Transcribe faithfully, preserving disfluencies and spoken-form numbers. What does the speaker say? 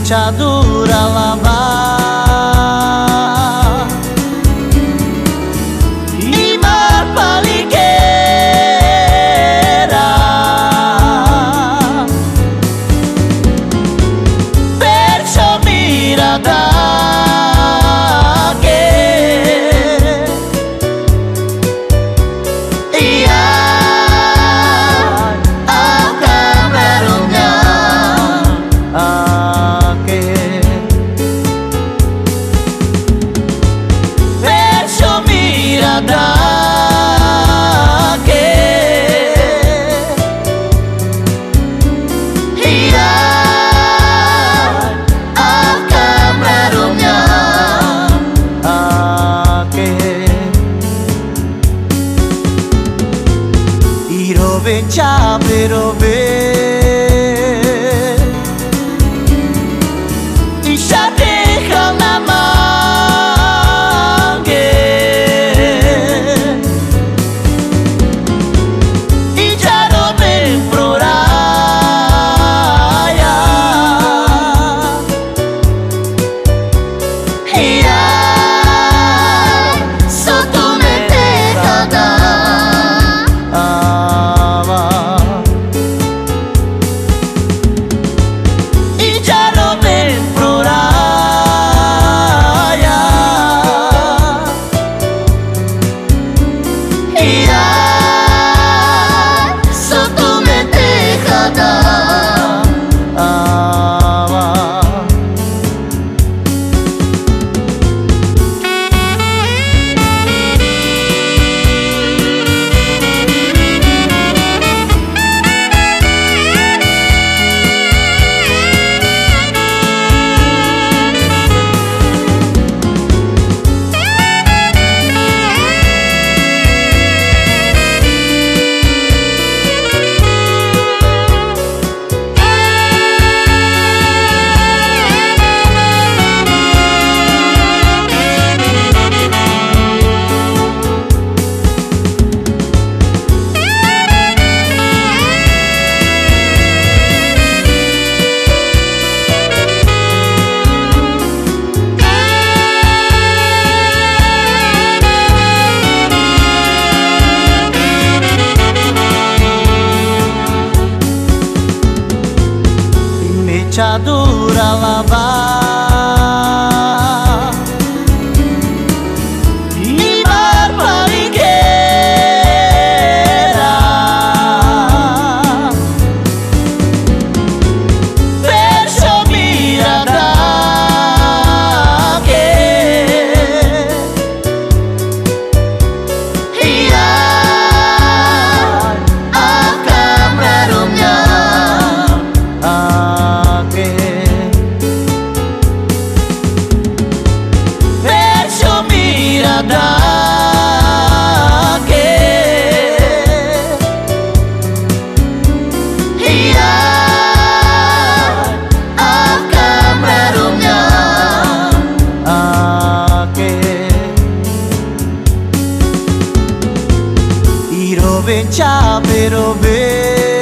Chadura lama i mar palikera, percho mira dake. Iya, aka marumnya ake. Percho mira dake. Iya, aka marumnya ake. Irobe chape robe. Isha deha namange. Icha robe proraya. Iya, sotu mete kada. Ava. Icha robe proraya. Iya, sotu mete kada. Ava. Mecha dura lava i mar palikera. Percho mira dake. Iya, aka marumnya ake. Percho mira dake. Iya, aka marumnya ake. Irobe chape robe.